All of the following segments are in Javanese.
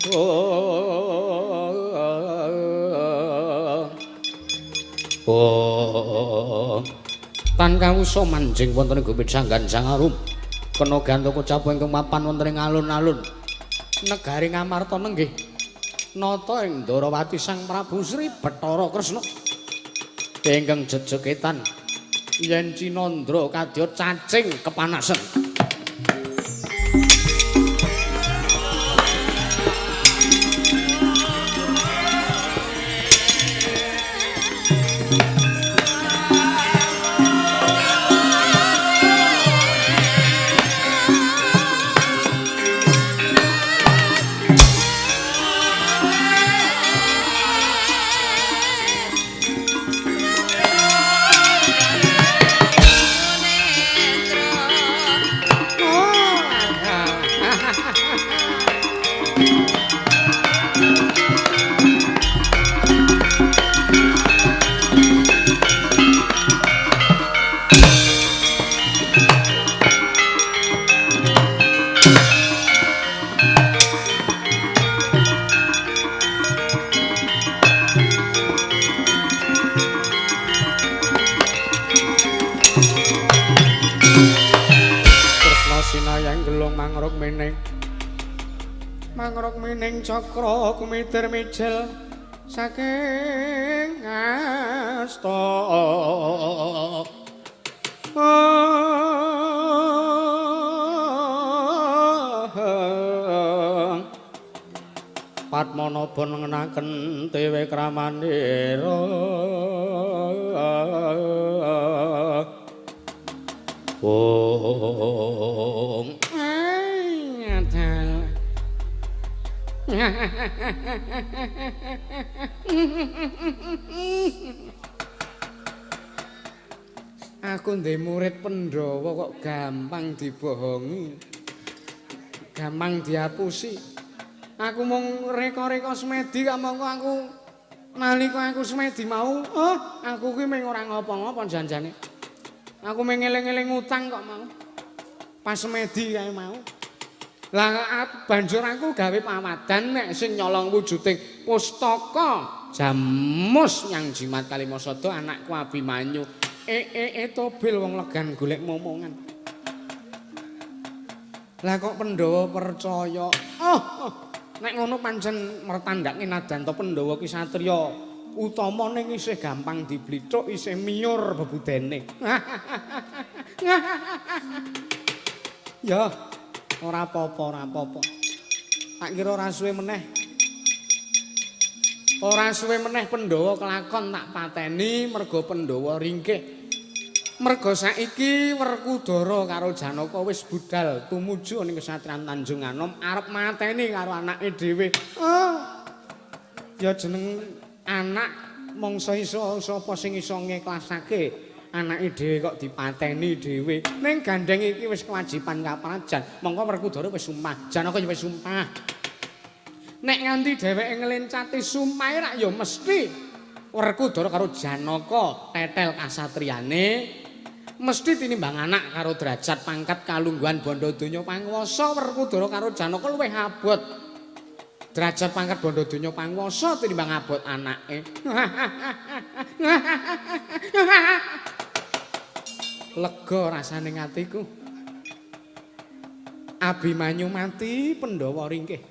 Oh. Tan kawusa manjing wonten ing Gumit Sanggan Sangarum. Kena gantaka capu ingkang mapan wonten ing alun-alun. Negari Ngamarta nenggih nata ing Ndarawati Sang Prabu Sri Bathara Kresna. Ingkang jejeketan yen Cinandra kadya cacing kepanasen. Cakra kumitir mijil saking asta. Padmanaba nengenaken dewe kramanira. Om. Aku ndek murid Pandhawa kok gampang dibohongi, gampang diapusi. Aku mung reka-reka semedi kamangka aku nalika aku semedi mau, oh, aku kuwi mung ora ngopo-ngopo janjane. Aku mung ngeling-eling utang kok mau. Pas semedi kae mau. Lah banjur aku gawe pawadan nek sing nyolong wujuding pustaka jamus nyang jimat Kalimasada anakku Abimanyu. Tobil wong legan golek momongan. Lah kok Pandhawa percaya? Oh, nek ngono pancen mertandake nadyan to Pandhawa ki satriya utama ning isih gampang diblithuk, isih miyur bebudene. Ya. Ora apa-apa, ora apa-apa. Tak kira ora suwe meneh. Ora suwe meneh Pandhawa kelakon tak pateni merga Pandhawa ringkih. Merga saiki Werkudara karo Janaka wis budal tumuju ning Kesatrian Tanjung Anom arep mateni karo anake dhewe. Oh. Ya jeneng anak mangsa iso sapa sing iso ngeklasake anake dhewe kok dipateni dhewe. Ning gandeng iki wis kewajiban kaprajan. Mongko Werkudara wis sumpah, Janaka ya wis sumpah. Nek nganti dheweke nglencati sumpahe rak ya mesti Werkudara karo Janaka tetel kasatriyane mesti tinimbang anak karo derajat pangkat kalungguhan bondo donya panguwasa. Werkudara karo Janaka luwih abot derajat pangkat bondo donya panguwasa tinimbang abot anake. Lega rasane atiku. Abimanyu mati, Pandhawa ringkih.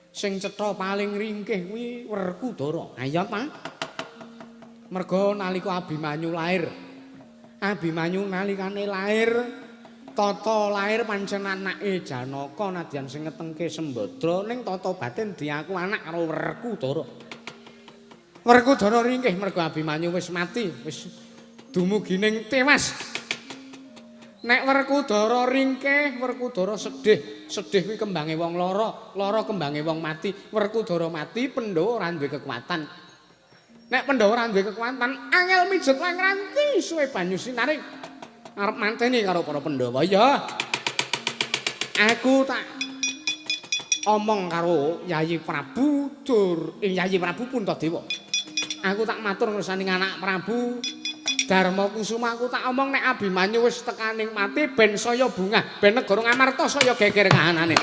Sing cetha paling ringkih kuwi Werkudara. Ayo ta. Merga nalika Abimanyu lair, Abimanyu nalikane lair, tata lair pancen anake Janaka nadyan sing ngetengke Sembadra, ning tata batin diaku anak karo Werkudara. Werkudara ringkih merga Abimanyu wis mati, wis dumugining tewas. Nek Werkudara ringkih, Werkudara sedih. Sedih kuwi kembange wong lara, lara kembange wong mati. Werkudara mati, Pandhawa ora duwe kekuatan. Nek Pandhawa ora duwe kekuatan, angel mijet lan ngranti suwe banyu sinaring. Arep manteni karo para Pandhawa. Ya. Aku tak omong karo Yayi Prabu dur, Yayi Prabu Puntadewa. Aku tak matur ngersani anak Prabu Darma Kusuma, aku tak omong nek Abimanyu wis tekaning mati ben saya bungah, ben negara Ngamarta saya geger kahanane.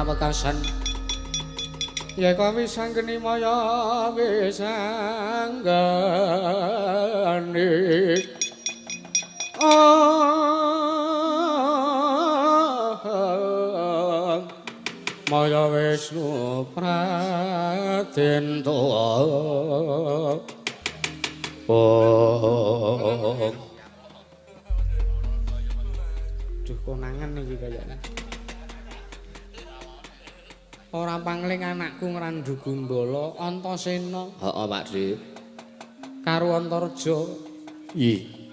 Pawekasan. Ya kawi sanggeni maya wis anggani. Maya Wisnu Praden Tuwa. Oh. Duh konangan iki kayaknya. Ora pangling anakku Ngrandu Gumbala Antasena. Heeh, Pak Dik. Karo Antareja. Nggih.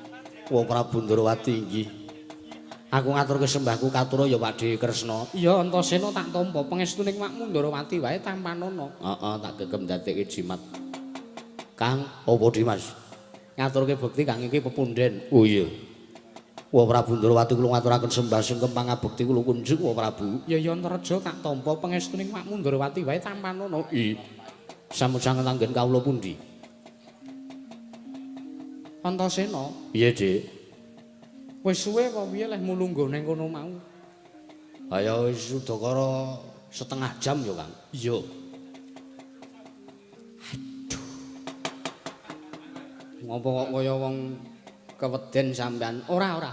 Wong Prabu Ndrawati nggih. Aku ngaturke sembahku katura ya Pak Dik Kresna. Iya Antasena tak tampa pangestuning makmu Ndrawati wae tampanana. Heeh, tak gegem dadekke jimat. Kang, apa Dimas? Ngaturke bekti kang iki pepunden. Oh iya. Wah Prabu Ndrawati kula ngaturaken sembah sungkem pangabekti kula kunjung Wah Prabu. Ya ya Antareja tak tampa pangestuning makmu Ndrawati wae tampanana. Iya. Sampun sanget anggen kawula pundi? Antasena. Piye, Dik? Wis suwe apa piye leh mulungguh ning kono mau? Ha ya wis udakara setengah jam ya, Kang. Iya. Aduh. Ngopo kok kaya wong keweden sampean? Ora, ora.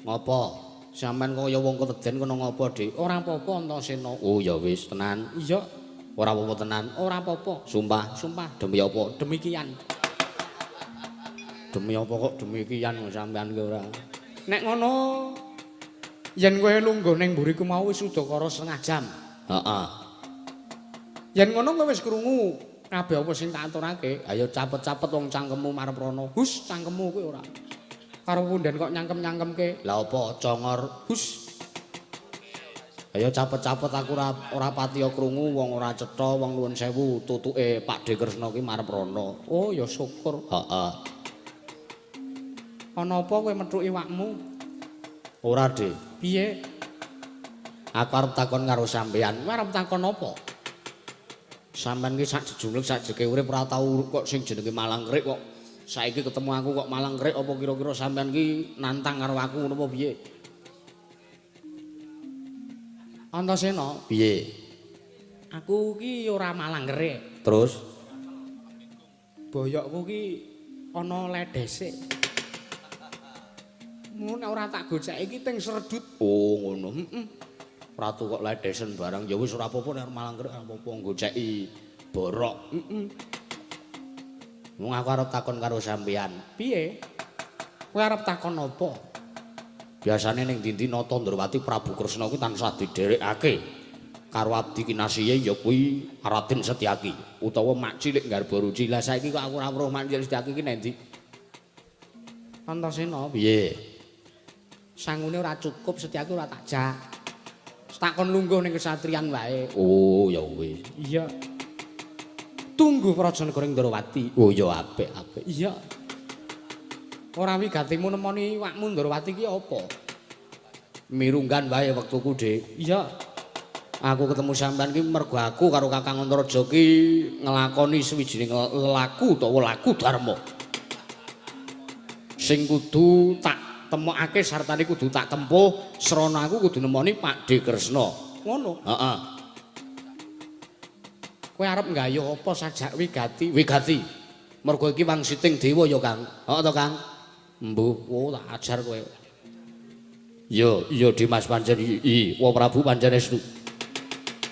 Ngopo? Sampean kaya wong keweden kono ngopo, Dik? Ora apa-apa Antasena. Oh ya wis tenan. Iya. Ora apa-apa tenan. Ora apa-apa. Sumpah, sumpah. Demi apa? Demikian. Demi apa kok demikian sampean ki ora? Nek ngono yen kowe lungguh ning mburiku mau wis udakara setengah jam. Heeh. Yen ngono kowe wis krungu kabeh apa sing tak aturake. Ayo capet-capet wong cangkemmu marep rono. Hus cangkemmu kuwi ora. Karo punden kok nyangkem-nyangkemke. Lah apa congor? Hus. Ayo capet-capet aku ora patiya krungu wong ora cetha wong nuwun sewu tutuke Pak De Kresna ki marep rono. Oh ya syukur. Heeh. Ana apa kowe methuki iwakmu? Ora, Dik. Piye? Aku arep takon karo sampean. Kowe arep takon apa? Sampean ki sak jejumlek sak jeke urip ora tau kok sing jenenge Malangkerik kok saiki ketemu aku kok Malangkerik apa kira-kira sampean ki nantang karo aku ngono apa piye? Antasena, piye? Aku ki ora Malangkerik. Terus boyokku ki ana ledese. Ngono ora tak goceki iki ting sredut. Oh ngono. Heeh. Ratu kok ledesen barang ya wis ora apa-apa nek Malangkerik ora apa-apa goceki borok. Heeh. Wong aku arep takon karo sampean. Piye? Kowe arep takon apa? Biasane ning ndi-ndi Nata Ndrawati Prabu Kresna kuwi tansah didherekake karo abdi kinasihe ya kuwi Raden Setyaki utawa Mak Cilik Garbaruci. Lah saiki kok aku ora weruh Mak Cilik Setyaki ki nang ndi? Antasena, piye? Sangune ora cukup, Setyaki ora tak jak. Takon lungguh ning kesatriyan wae. Oh ya wis. Iya. Tunggu Prajanegara Ndrawati. Oh ya apik apik. Iya. Ora wigatimu nemoni iwakmu Ndrawati ki apa? Mirunggan wae wektuku, Dik. Iya. Aku ketemu sampean ki mergo aku karo Kakang Antareja ki nglakoni sawijining lelaku utawa laku dharma. Sing kudu tak temokake sartane kudu tak tempuh srana aku kudu nemoni Pak De Kresna. Ngono. Heeh. Kowe arep nggayuh apa sajak wigati? Wigati. Mergo iki wangsiting dewa ya, Kang. Heeh to, Kang? Mbuh, oh tak ajar kowe. Iya, iya Dimas pancen iki. Wa Prabu pancen estu.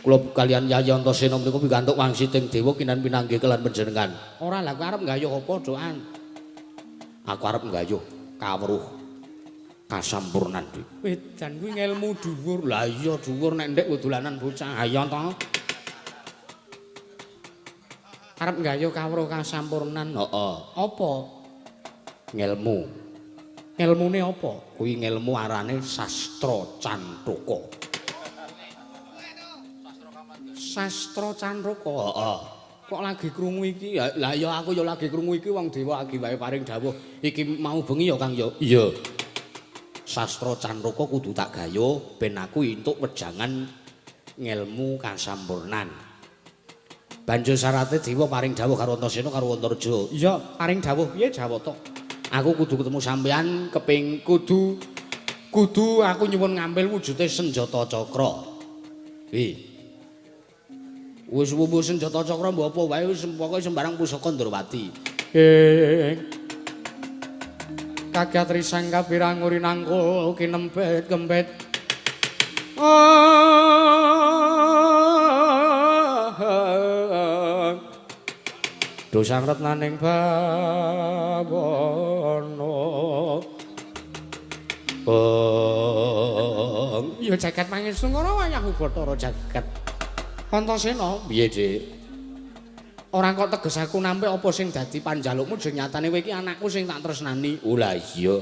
Kula kalian Yayi Antasena mriku pikantuk wangsiting dewa kinan pinanggih kelan panjenengan. Ora lah kowe arep nggayuh apa, Doan? Aku arep nggayuh kawruh kasampurnan, Dik. Wedan kuwi ngelmu dhuwur. Lah iya dhuwur nek ndek dolanan bocah. Ayo to. Arep nggayuh kawruh kasampurnan. Heeh. Apa? Ngelmu. Ngelmune apa? Kuwi ngelmu arane sastra cantaka. Sastra cantaka? Heeh. Kok lagi krungu iki? Lah ya aku ya lagi krungu iki wong dewa lagi wae paring dawuh. Iki mau bengi ya Kang ya. Iya. Sastra cantaka kudu tak gayuh ben aku entuk wejangan ngelmu kasampurnan. Banjur syarate dewa paring dawuh karo Antasena karo Antareja. Iya, paring dawuh piye Jawata? Aku kudu ketemu sampean keping kudu aku nyuwun ngambil wujude senjata cakra. Wi. Wis wuwu senjata cakra mbok apa wae wis pokoke sembarang pusaka Ndrawati. Ing kagat risang kapirang uri nangkul kinempet kempet. Dosang retnaning bawana. Ya jagat pangestu ngono wayah Bathara jagat. Antasena, piye, Dik? Ora kok teges aku nampi apa sing dadi panjalukmu jeng nyatane kowe iki anakku sing tak tresnani. Oh lah iya.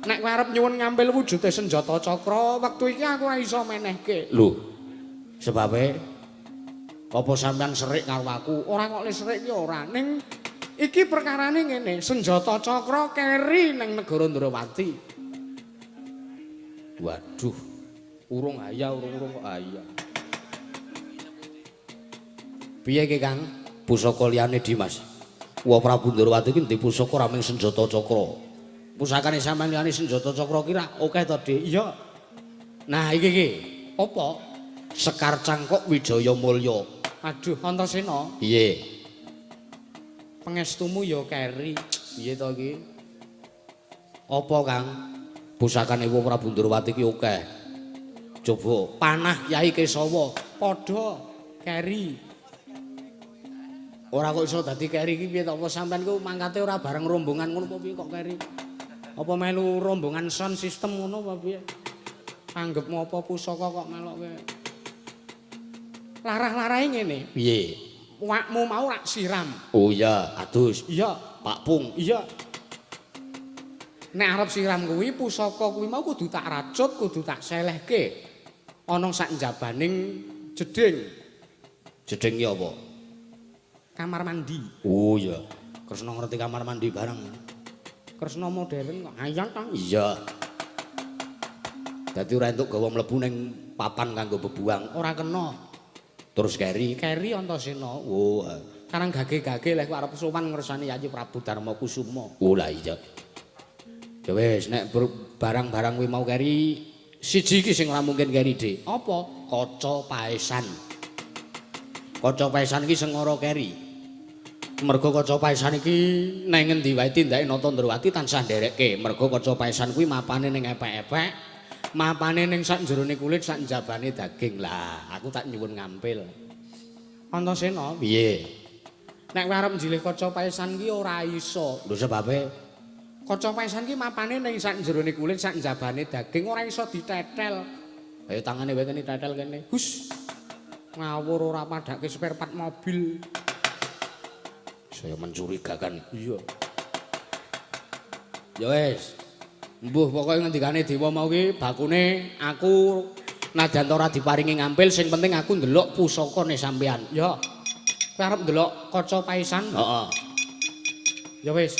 Nek kowe arep nyuwun ngampil wujude senjata cakra, wektu iki aku ora iso menehke. Lho. Sebabe apa sampean serik karo aku? Ora kok le serik ki ora. Ning iki perkarane ngene, senjata cakra keri ning negara Ndrawati. Waduh. Urung ayah, urung-urung kok ayah. Piye ki, Kang? Pusaka liyane Dimas. Wah Prabu Ndrawati ki ndek pusaka ora mung senjata cakra. Pusakane sampean liyane senjata cakra ki ra akeh to, Dik? Iya. Nah, iki ki. Apa? Sekar Cangkok Wijaya Mulya. Aduh, Antasena. Piye? Pangestumu ya keri. Piye to iki? Apa, Kang? Pusakane Wong Prabu Ndrawati ki akeh. Coba panah Kyai Kesawa padha keri. Ora kok iso dadi keri iki piye to? Apa sampean ku mangkate ora bareng rombongan ngono apa piye kok keri? Apa melu rombongan sound system ngono apa piye? Anggepmu apa pusaka kok melok kowe? Larah-larahe ngene. Piye? Wakmu mau rak siram. Oh iya, adus. Iya, Pak Pung. Iya. Nek arep siram kuwi pusaka kuwi mau kudu tak racut, kudu tak selehke. Ana sak njabaning jeding. Jeding ki apa? Kamar mandi. Oh iya. Kresna ngerti kamar mandi bareng. Kresna modern kok ayang ta? Iya. Dadi ora entuk gawa mlebu ning papan kanggo bebuang, ora kena. Terus keri, keri Antasena. Oh, karang gage-gage leh arep sowan ngersani Yayi Prabu Darma Kusuma. Oh lah iya. Ya wis nek barang-barang kuwi mau keri, siji iki sing ora mungkin keri, Dik. Apa? Kaca paesan. Kaca paesan iki sengara keri. Mergo kaca paesan iki nang ngendi wae tindake Nata Ndrawati tansah nderekke. Mergo kaca paesan kuwi mapane ning epek-epek, mapane ning sak jerone kulit, sak njabane daging. Lah, aku tak nyuwun ngampil. Antasena, piye? Nek kowe arep njilih kaca paesan ki ora iso. Lho sebabe? Kaca paesan ki mapane ning sak jerone kulit, sak njabane daging, ora iso ditetel. Ayo tangane wae kene tetel kene. Hus. Ngawur ora padake spare part mobil. Saya mencurigakan. Iya. Ya wis. Mbuh pokoke ngendikane dewa mau ki bakune aku nadyan ora diparingi ngampil sing penting aku ndelok pusakane sampean. Ya. Kowe arep ndelok kaca paesan? Heeh. Ya wis.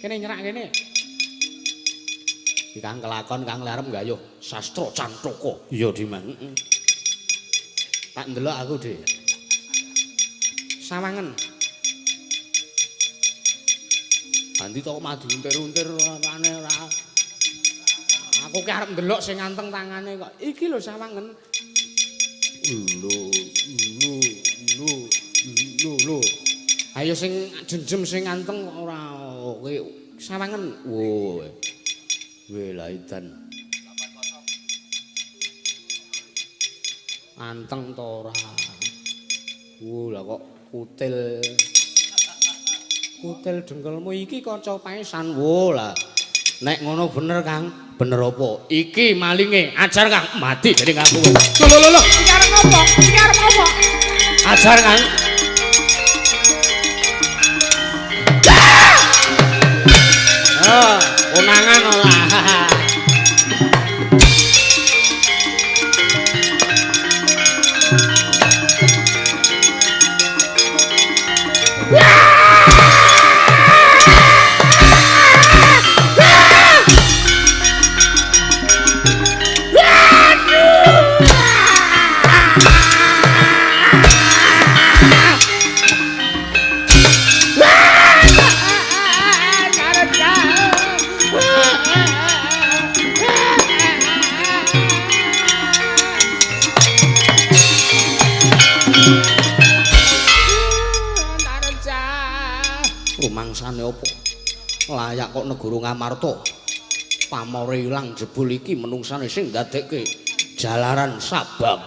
Kene nyerak kene. Iki Kang kelakon Kang arep nggayuh sastra cantaka. Iya, Dimas. Heeh. Tak ndelok aku, Dik. Sawangen. Ganti tok madu untir-untir ora ora. Aku ki arep ndelok sing anteng tangane kok. Iki lho sawangen. Lho, lho, lho, lho, lho. Ayo sing jenjem sing anteng kok ora kowe sawangen. Wo. Welaitan. Anteng to ora. Wo lah kok kutil. Kutil dengkelmu iki kaca paesan. Wo lah. Nek ngono bener Kang, bener apa? Iki malinge, ajar Kang, mati dening aku. Lho lho lho, iki arep apa? Iki arep apa? Ajar Kang. Ah, konangan ora. Layak kok negara Ngamarta. Pamore ilang jebul iki menungsane sing ndadekke jalaran sabab.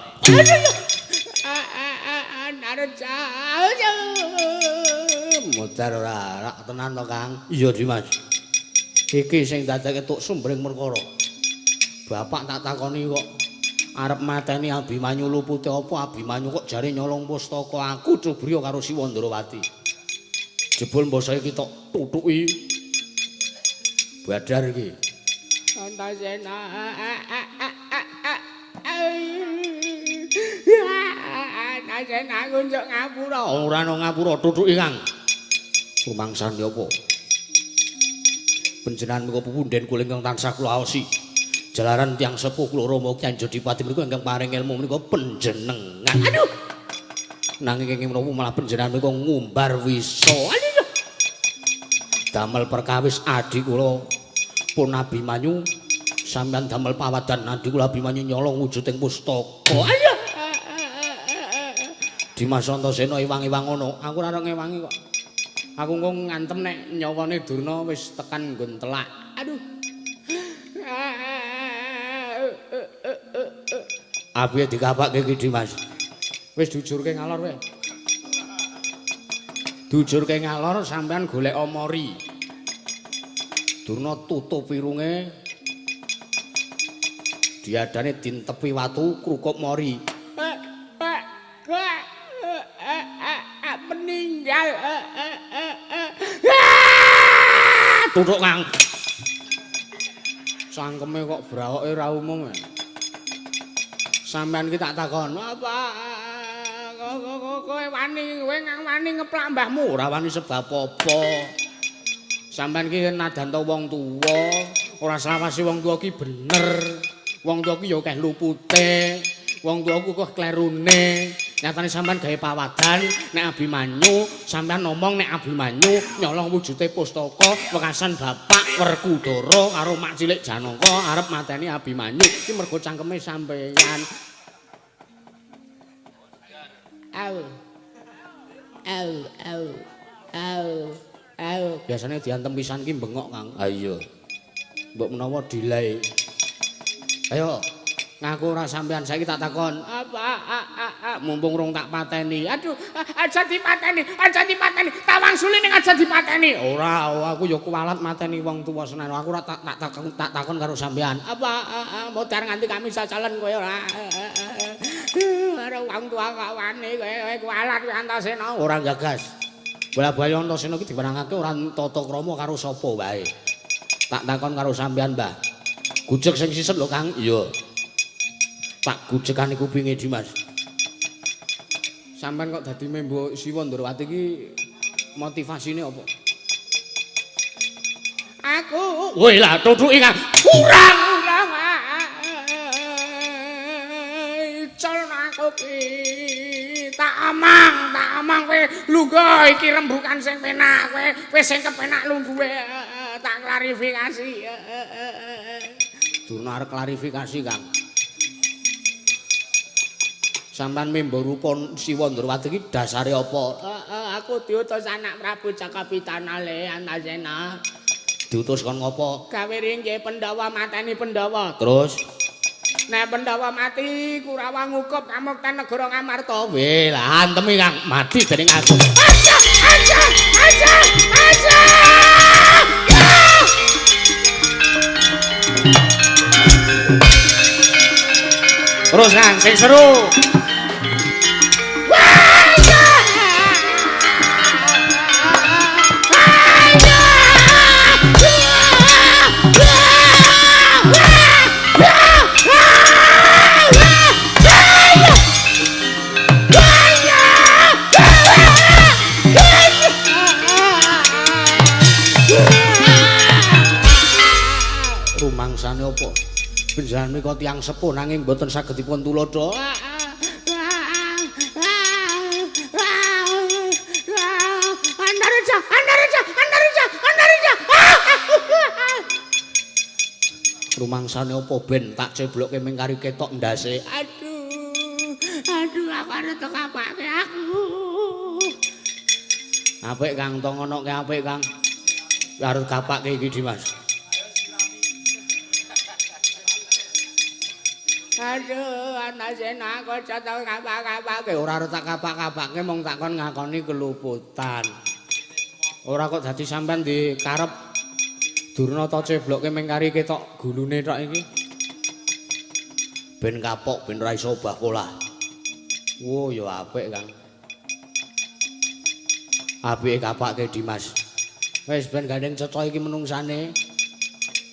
Modar ora rak tenan to, Kang? Iya, Dimas. Iki sing ndadekke tuk sumbering perkara. Bapak tak takoni kok arep mateni Abimanyu lupute apa Abimanyu kok jare nyolong pustaka aku Cubriya karo Siwa Ndrawati. Jebul mbok saiki tok tutuki. Badar iki. Antasena. Antasena ngunjuk ngapura. Ora ana ngapura, tutuki Kang. Rumangsane apa? Panjenengan menika pupunden kula ingkang tansah kula aosi. Jalaran tiyang sepuh kula Rama Kyai Jodipati menika ingkang paring ilmu menika panjenengan. Aduh. Nanging kenging menapa malah panjenengan menika ngumbar wisa. Aduh. Damel perkawis adi kula pun Abimanyu sampeyan damel pawadan adi kula Abimanyu nyolong wujuding pustaka. Aduh. Dimas Antasena ewang-ewang ngono. Aku ora ngewangi kok. Aku engko ngantem nek nyawane Durna wis tekan nggon telak. Aduh. Apiye dikapake iki Dimas? Wis dijurke ngalor kowe. Dijurke ngalor sampean golek mori. Durna tutup irunge. Diadane dintepi watu krukup mori. Meninggal. Tutuk Kang. Cangkeme kok brawoke ora umum. Sampeyan ki tak takon, apa kowe wani kowe wani ngeplak mbahmu? Ora wani sebab apa. Sampeyan ki nadan to wong tuwa, ora selawase wong tuwa ki bener. Wong tuwa ki ya akeh lupute, wong tuwa ku kok klerune. Nyatane sampeyan gawe pawadan nek Abimanyu, sampeyan ngomong nek Abimanyu nyolong wujude pustaka wekasan bapak Werkudara karo mak cilik Janaka arep mateni Abimanyu. Iki mergo cangkeme sampeyan. Au. Au au au au. Biasane diantem pisan ki bengok, Kang. Ha iya. Mbok menawa delay. Ayo ngaku ora sampean saiki tak takon. Apa mumpung rung tak pateni. Aduh, aja dipateni, aja dipateni. Tawang suli ning aja dipateni. Ora, aku ya kuwalat mateni wong tuwa senen. Aku ora tak takon karo sampean. Apa modar nganti kami sasalan kowe ora. Ora wong tuwa kok wani kowe kuwalat kowe Antasena. Ora gagas. Bola-bali Antasena iki diwenangake ora tata krama karo sapa wae. Tak takon karo sampean, Mbah. Gujeg sing siset lho, Kang. Iya. Tak gujegane kupinge Dimas. Sampeyan kok dadi membo Siwa Ndrawati iki motivasine apa? Aku woi lah tutuki Kang. Kurang kurang. Icol aku ki. Tak amang kowe lungguh iki rembukan sing penak kowe, kowe sing kepenak lungguhe tak klarifikasi. Durna arep klarifikasi, Kang. Sampeyan membo rupa Siwa Ndrawati iki dasare apa? Aku diutus anak Prabu Jaka Pitana le Antasena. Diutus kon ngopo? Gawe ringke Pandhawa mateni Pandhawa. Terus nek Pandhawa mati Kurawa ngukup kamukten negara Ngamarta. Weh lah antemi Kang, mati dening aku. Aja aja aja aja. Terus Kang, sing seru. Rumangsane apa? Panjenengan menika tiyang sepuh nanging mboten saged dipun tuladha. Andareja, Andareja, Andareja, Andareja. Rumangsane apa ben tak ceblokke ming kari ketok ndase. Aduh, aduh aku arep tekapake aku. Apik Kang, to ngonoke apik Kang. Arep kapake iki Dimas. Aduh, Antasena kok cocok kapak-kapake. Ora arep tak kapak-kapake mung tak kon ngakoni keluputan. Ora kok dadi sampean di karep Durna ta ceblokke ming kari ketok gulune tok iki. Ben kapok ben ora iso obah polah. Wo ya apik, Kang. Apike kapake Dimas. Wis ben gandeng cetha iki menungsane.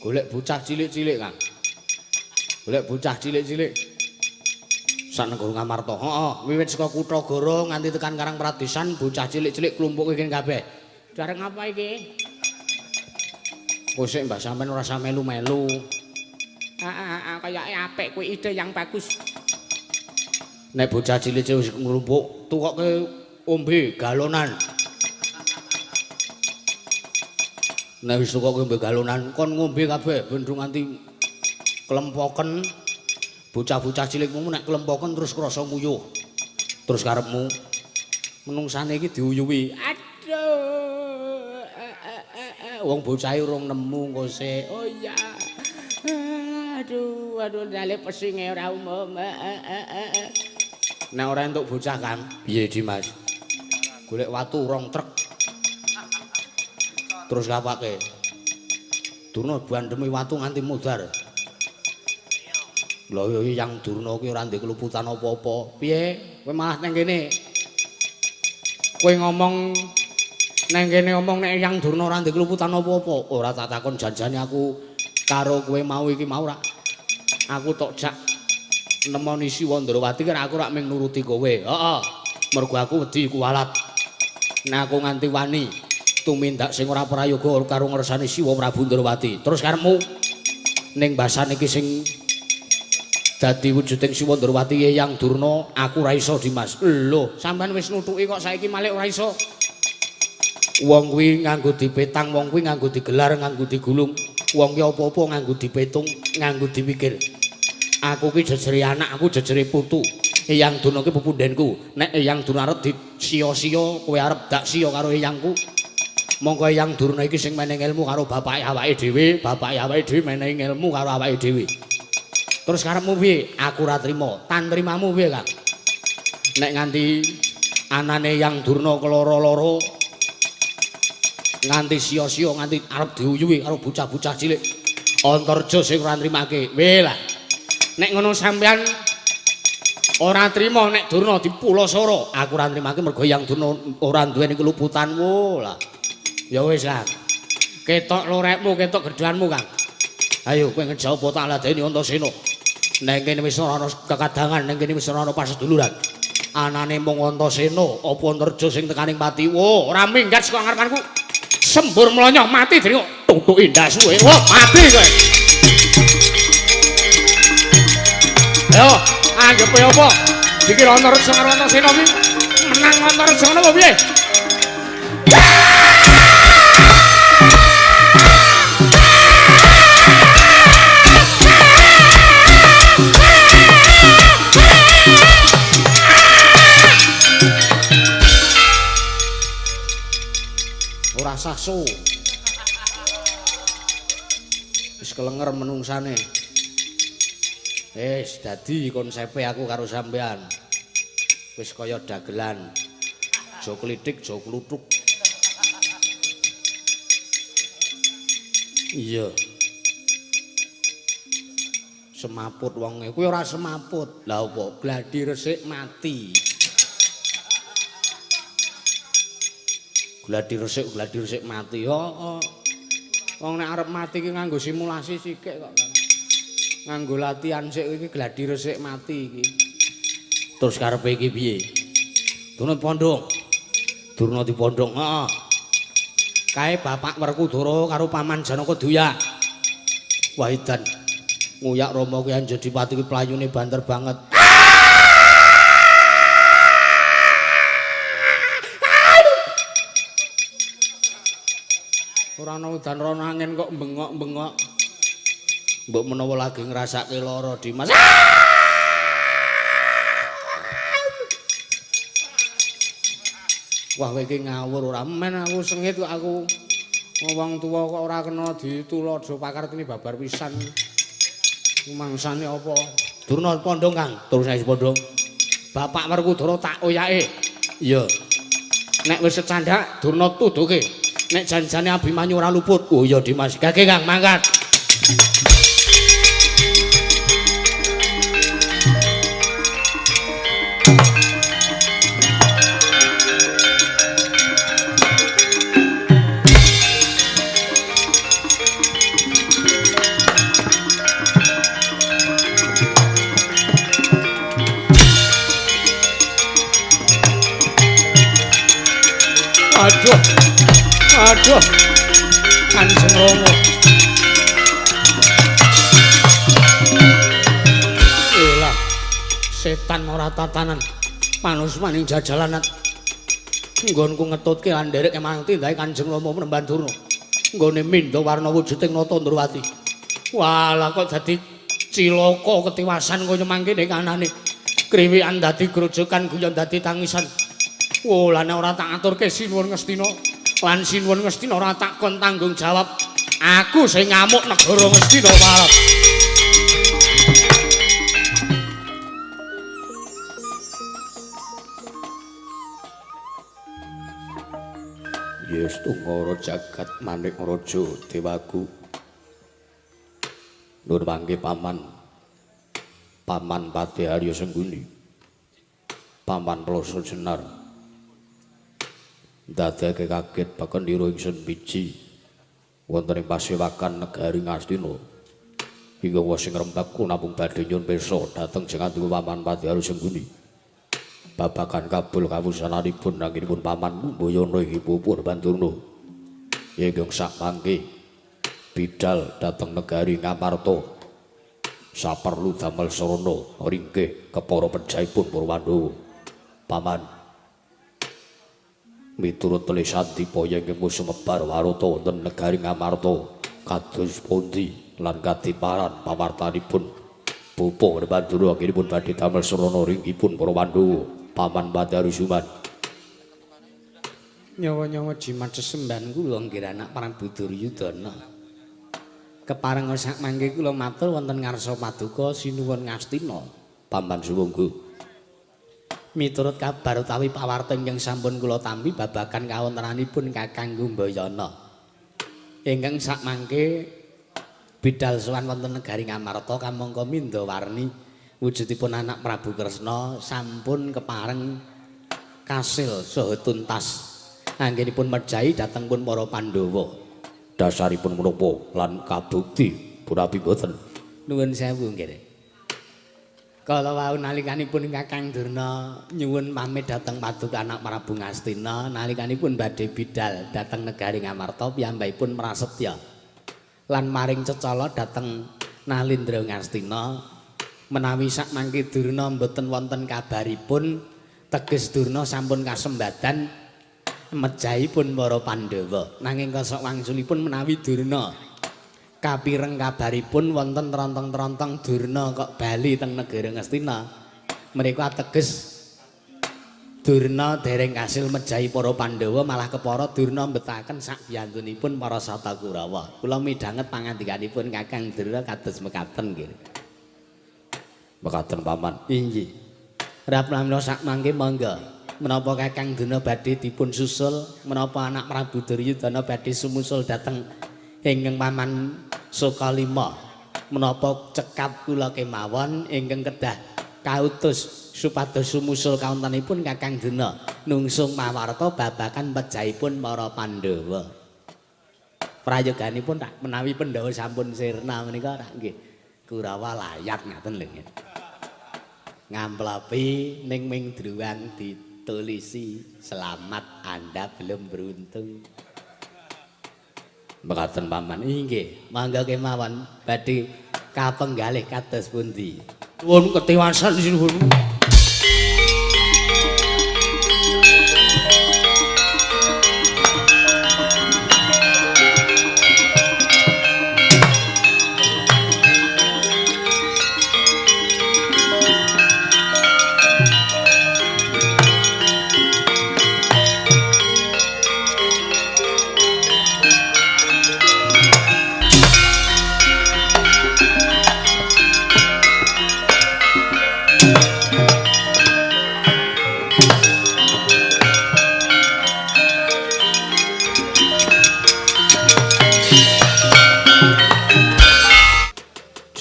Golek bocah cilik-cilik, Kang. Golek bocah cilik-cilik. Sak negara Ngamarta. Heeh, wiwit saka Kutha Goro nganti tekan Karangpradisan bocah cilik-cilik klumpuke kene kabeh. Bareng apa iki? Kosek Mbah sampean ora usah melu-melu. Heeh, kayake apik kuwi ide yang bagus. Nek bocah cilik-cilik wis nglumpuk, tukoke ombe galonan. Nek wis tukoke ombe galonan, kon ngombe kabeh ben nganti klempoken. Bocah-bocah cilikmu nek klempoken terus krasa nguyuh. Terus karepmu menungsane iki diuyuhi. Aduh. Wong bocahe urung nemu engko sik. Oh iya. Aduh, aduh dale pesinge ora umum. Nek ora entuk bocah, Kang, piye Dimas? Golek watu rong truk. Terus kapake. Durna bandemi watu nganti mudhar. Lha iya yang Durna kuwi ora ndek keluputan apa-apa. Piye? Kowe malah nang kene. Kowe ngomong nang kene ngomong nek yang Durna ora ndek keluputan apa-apa. Ora tak takon janjane aku karo kowe mau iki mau ra. Aku tok jak nemoni Siwa Ndrawati kan aku rak mung nuruti kowe. Heeh. Mergo aku wedi kuwalat. Nek aku nganti wani tumindak sing ora prayoga karo ngersani Siwa Prabu Ndrawati. Terus karepmu ning basan iki sing dadi wujuding Siwa Ndrawati Eyang Durna, aku ora iso Dimas. Lho, sampean wis nutuki kok saiki malih ora iso. Wong kuwi nganggo dipetang, wong kuwi nganggo digelar, nganggo digulung. Wong ki apa-apa nganggo dipetung, nganggo dipikir. Aku ki jejere anak, aku jejere putu. Eyang Durna ki pepundhenku. Nek Eyang Durna arep disiya-siya, kowe arep dak siya karo eyangku. Mongko Eyang Durna iki sing menehi ilmu karo bapake awake dhewe, bapake awake dhewe menehi ilmu karo awake dhewe. Terus karepmu piye? Aku ora trima. Tantrimamu piye, Kang? Nek nganti anane Eyang Durna keloro-loro nganti sia-sia nganti arep diuyuhi karo bocah-bocah cilik. Antarja sing ora nrimake. Weh lah. Nek ngono sampean ora trima nek Durna dipulasara, aku ora nrimake mergo Eyang Durna ora duweni keluputan. Wo lah. Ya wis, Kang. Ketok lorekmu, ketok gedhanmu, Kang. Ayo kowe ngejawab tak ladeni Antasena. Neng kene wis ora ana kekadangan, neng kene wis ora ana paseduluran. Anane mung Antasena, apa Antarja sing tekaning pati. Wo, ora minggat saka ngarepanku. Sembur mlonyoh mati dening tutuki ndasmu. Wo, mati kowe. Ayo, anggepe apa? Dikira Antarja karo Antasena kuwi menang Antarja ngono apa piye? Ora sasu. Wis kelenger menungsane. Wis dadi konsepe aku karo sampean. Wis kaya dagelan. Aja klithik, aja kluthuk. Iya. Semaput wonge kuwi ora semaput. Lah apa? Gladi resik mati. Gladi resik mati. Heeh. Wong nek arep mati ki nganggo simulasi sikik kok, Kang. Nganggo latihan sik iki gladi resik mati iki. Terus karepe iki piye? Durna pondhong. Durna dipondhong. Heeh. Kae Bapak Werkudara karo Paman Janaka diuyak. Wah edan. Nguyak Rama ki Anjadipati ki playune banter banget. Ora ana udan rono angin kok bengok-bengok. Mbok menawa lagi ngrasake lara Dimas. Wah kowe iki ngawur ora men aku sengit kok aku. Wong tuwa kok ora kena dituladha pakartine babar pisan. Mangsane apa? Durna pondong, Kang. Terus nek pondong. Bapak Werkudara tak oyake. Iya. Nek wis secandhak Durna tuduhke. Nek janjane Abimanyu ora luput. Oh iya Dimas. Gage Kang, mangkat. Aduh. Aduh. Kanjeng Rama. Elah. Setan ora tatanan. Panusmaning jajalanan. Nggonku ngetutke lan nderek emang tindake Kanjeng Rama Mremban Durna. Nggone mindha warna wujuding Nata Ndrawati. Walah kok dadi cilaka ketiwasan kaya mangkene kanane. Kriwikan dadi grojokan, guyon dadi tangisan. Oh, lan ora tak aturke Sinuwun Ngastina, lan Sinuwun Ngastina ora tak kon tanggung jawab. Aku sing ngamuk negara Ngastina wae. Yes tunggara jagat manik raja dewaku. Nur mangke paman. Paman Patih Arya Sengguni. Paman Ploso Jenar. Ndadekake kaget bakendira ingsun biji wonten ing pasewakan negari Ngastina. Hingga wis sing rembag namung badhe nyuwun pirsa dhateng jengantika Paman Patih Arya Sengguni. Babagan kabul kawusananipun anggenipun Paman Kumbayana inggih Purwandurna. Ingkang sakmangke bidal dhateng negari Ngamarta. Saperlu damel sarana ringkih kepara pejahipun Purwandawa. Paman miturut tulisan dipaya ingkang sumebar warata wonten negari Ngamarta kados pundi lan kadiparan pawartanipun Bapa Werkudara anggenipun badhe damel sarana ringkihipun para Pandhawa. Paman Patih Suman. Nyawa-nyawa jimat sesembahan kula nggih anak Prabu Duryudana. Kepareng sak mangke kula matur wonten ngarsa paduka Sinuwun Ngastina. Paman sumangga. Miturut kabar utawi pawarta ingkang sampun kula tampi babagan kawontenanipun Kakang Kumbayana. Ingkang sak mangke bidal sowan wonten negari Ngamarta kamangka mindha warni wujudipun anak Prabu Kresna sampun kepareng kasil saha tuntas anggenipun mejahi dhateng pun para Pandhawa. Dasaripun menapa lan kabukti punapi boten? Nuwun sewu nggih. Kala wau nalikanipun Kakang Durna nyuwun pamit dhateng paduka anak Prabu Ngastina nalikanipun badhe bidal dhateng negari Ngamarta piyambakipun prasetya lan maring cecala dhateng Nalindra Ngastina menawi sak mangke Durna mboten wonten kabaripun teges Durna sampun kasembadan mejahipun para Pandhawa. Nanging kosok wangsulipun menawi Durna kapireng kabaripun wonten trontong-trontong Durna kok bali teng negara Ngastina menika ateges Durna dereng kasil mejahi para Pandhawa malah kepara Durna mbetaken sak biyantunipun para Sata Kurawa. Kula midhanget pangandikanipun Kakang Durna kados mekaten nggih. Mekaten Paman. Inggih. Raplamila sak mangke monggo. Menapa Kakang Durna badhe dipun susul, menapa anak Prabu Duryudana badhe sumusul dhateng ingkang Paman Sukalima. Menapa cekap kula kemawon ingkang kedah kautus supados sumusul kawontenipun Kakang Durna nungsung mawarta babagan pejahipun para Pandhawa. Prayoganipun tak menawi Pandhawa sampun sirna menika tak nggih Kurawa layat ngaten lho nggih. Ngamplopi ning ming druwang ditulisi selamat Anda belum beruntung. Mekaten Paman. Inggih, mangga kemawon badhe kapenggalih kados pundi. Nuwun ketiwasan sinuwun.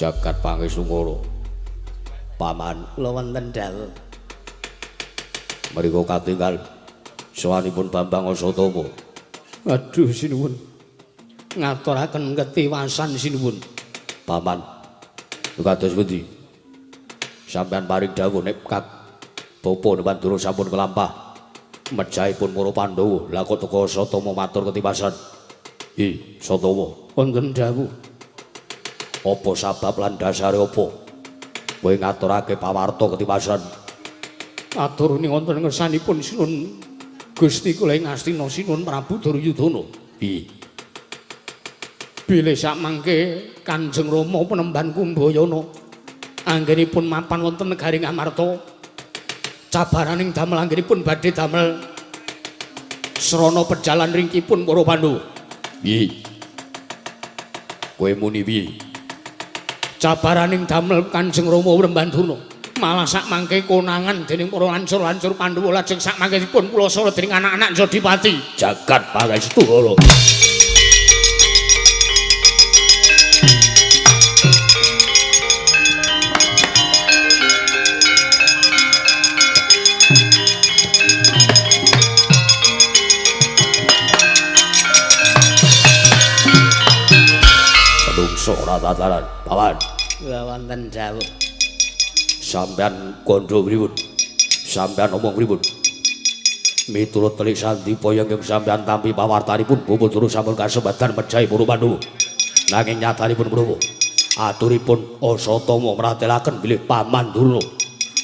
Jagat Pangestu. Paman kula wonten dawuh. Mriku katinggal sowanipun Bambang Asatama. Aduh sinuwun. Ngaturaken ketiwasan sinuwun. Paman, kados pundi? Sampeyan paring dawuh nek Bapa Pandura sampun kelampah mejahipun para Pandhawa. Lah kok teka Asatama matur ketiwasan. Hi, Satama, wonten dawuh. Apa sabab lan dasare apa? Kowe ngaturake pawarta ketiwasan. Atur wonten ngersanipun Sinuwun Gusti kula ing Astina Sinuwun Prabu Duryudana. Hi. Bilih sakmangke Kanjeng Rama penemban Kumbayana anggenipun mapan wonten negari Ngamarta, cabaraning damel anggenipun badhe damel srana pejalan ringkipun para Pandhawa. Piye? Kowe muni piye? Cabaraning damel Kanjeng Rama Penemban Durna malah sakmangke konangan dening para lancur-lancur Pandhawa lajeng sakmangke dipun pulasara dening anak-anak Jodipati. Jagat Pangestu. Ora tataran, paman. Kula wonten dawuh. Sampeyan kandha pripun? Sampeyan omong pripun? Miturut telik sandipa ingkang sampeyan tampi pawartanipun Bapa Durna sampun kasembatan mejahi para Pandhawa. Nanging nyatanipun menapa? Aturipun Asatama mratelaken bilih Paman Durna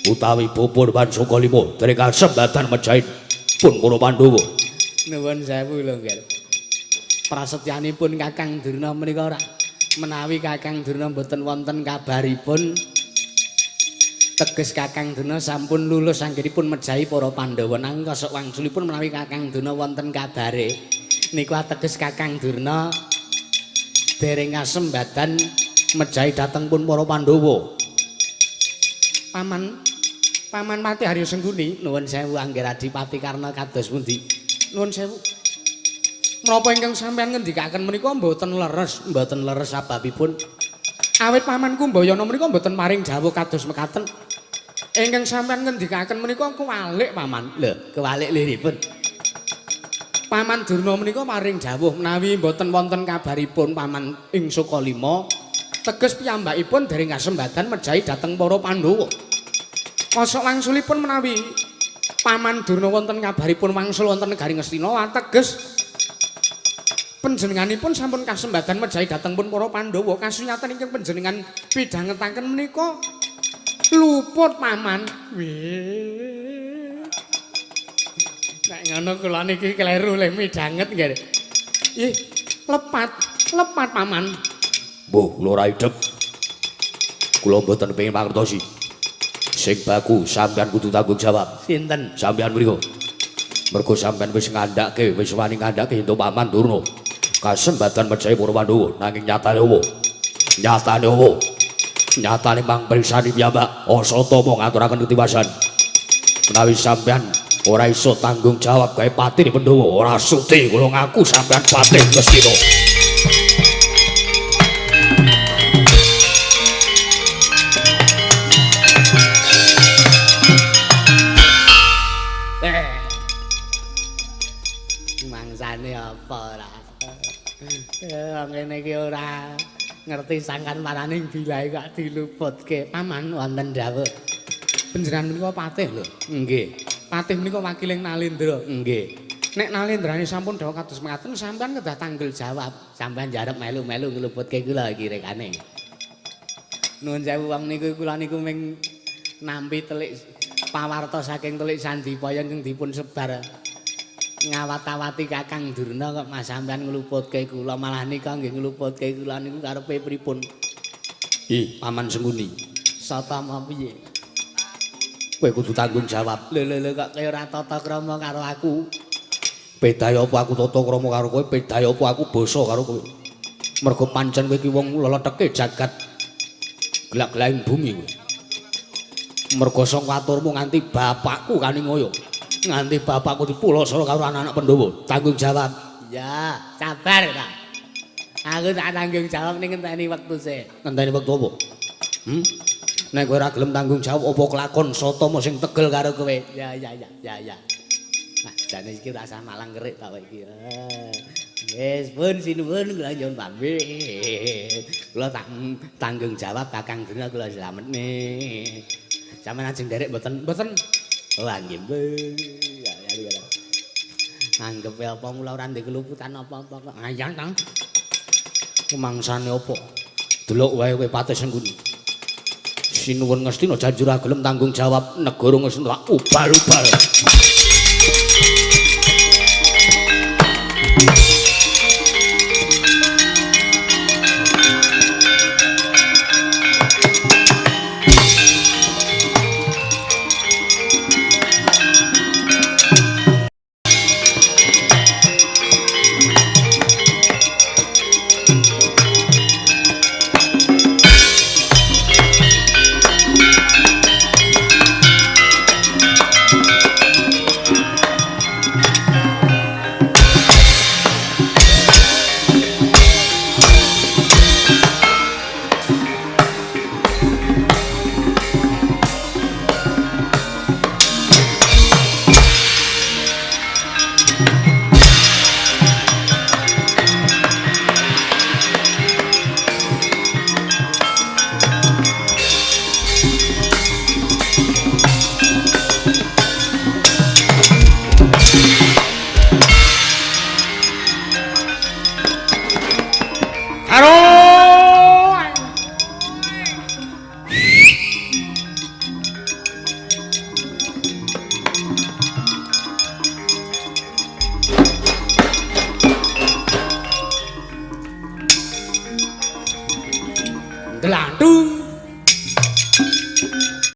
utawi Bapa Pansukalima dereng kasembatan mejahi pun para Pandhawa. Nuwun sewu lho, Nggih. Prasetyanipun Kakang Durna menika ora menawi Kakang Durna mboten wonten kabaripun, teges Kakang Durna sampun lulus anggenipun mejahi para Pandhawa. Nanging kosok wangsulipun menawi Kakang Durna wonten kabare niku ateges Kakang Durna dereng kasembadan mejahi dhateng pun para Pandhawa. Paman, Paman Patih Haryo Sengguni, nuwun sewu Angger Adipati Karna kados pundi? Nuwun sewu. Menapa ingkang sampeyan ngendikaken menika mboten leres, mboten leres sababipun awit Paman Kumbayana menika mboten paring dawuh kados mekaten. Ingkang sampeyan ngendikaken menika kewalik Paman. Lho, kewalik liripun. Paman Durna menika paring dawuh menawi mboten wonten kabaripun Paman ing Sukalima, teges piyambakipun dereng kasembatan mejahi dhateng para Pandhawa. Kosok wangsulipun menawi Paman Durna wonten kabaripun wangsul wonten negari Ngastina, teges panjenenganipun sampun kasembatan mejahi dhateng pun para Pandhawa. Kasunyatan ingkang panjenengan pidhangetaken menika luput Paman. Wih. Nek ngono kula niki kleru le midhanget nggih. Ih, lepat, lepat Paman. Mbuh, kula ora idep. Kula mboten pengin mangertosi. Sing baku sampeyan kudu tanggung jawab. Sinten? Sampeyan mriku. Mergo sampeyan wis ngandhake, wis wani ngandhake entuk Paman Durna. Kasembatan mejahi para Pandhawa, nanging nyatane opo? Nyatane opo? Nyatane mang priksani piyambak Asatama ngaturaken ketiwasan. Menawi sampeyan ora iso tanggung jawab gawe patih Pandhawa, ora sudi kula ngaku sampeyan patih Ngastina. Mangsane apa ora? Wong ngene iki ora ngerti sangkan paraning bilahe kok diluputke. Paman wonten dawuh. Panjenengan menika patih lho. Nggih. Patih menika wakiling Nalendra. Nggih. Nek Nalendrane sampun dawuh kados mekaten sampeyan kedah tanggel jawab. Sampeyan njarep melu-melu ngluputke kula iki rekane. Nuwun sewu wong niku kula niku ming nampi telik pawarta saking telik Sandipaya ingkang dipun sebar ngawat-awati Kakang Durna kok Mas sampeyan ngluputke kula, malah nika nggih ngluputke kula niku karepe pripun? Ih, Paman Sengkuni. Satama piye? Kowe kudu tanggung jawab. Lho lho lho kok kowe ora tata krama karo aku? Bedhae apa aku tata krama karo kowe, bedhae apa aku basa karo kowe. Mergo pancen kowe iki wong leleteke jagat gelak-gelahing bumi kowe. Mergo saka aturmu nganti bapakku kaningaya. Nganti bapakku dipulasara karo anak-anak Pandhawa. Tanggung jawab. Ya, sabar ta. Aku tak tanggung jawab ning ngenteni wektu sik. Ngenteni wektu apa? Nek kowe ora gelem tanggung jawab apa kelakon Satama sing tegel karo kowe? Ya ya ya ya ya. Nah, jane iki rasah malang kerik ta kowe iki. Wis pun sinuwun kula nyuwun pamit. Kula tak tanggung jawab Kakang Durna kula slametne. Sampeyan ajeng nderek mboten? Mboten. Oh nggih. Ya ya ya. Anggepe apa kula ora ndek keluputan apa-apa kok. Ayang ta. Mangsane apa? Delok wae kowe Patih Sengkuni. Sinuwun Ngastina janji ora gelem tanggung jawab negara Ngastina tak ubal-ubal. Glandung.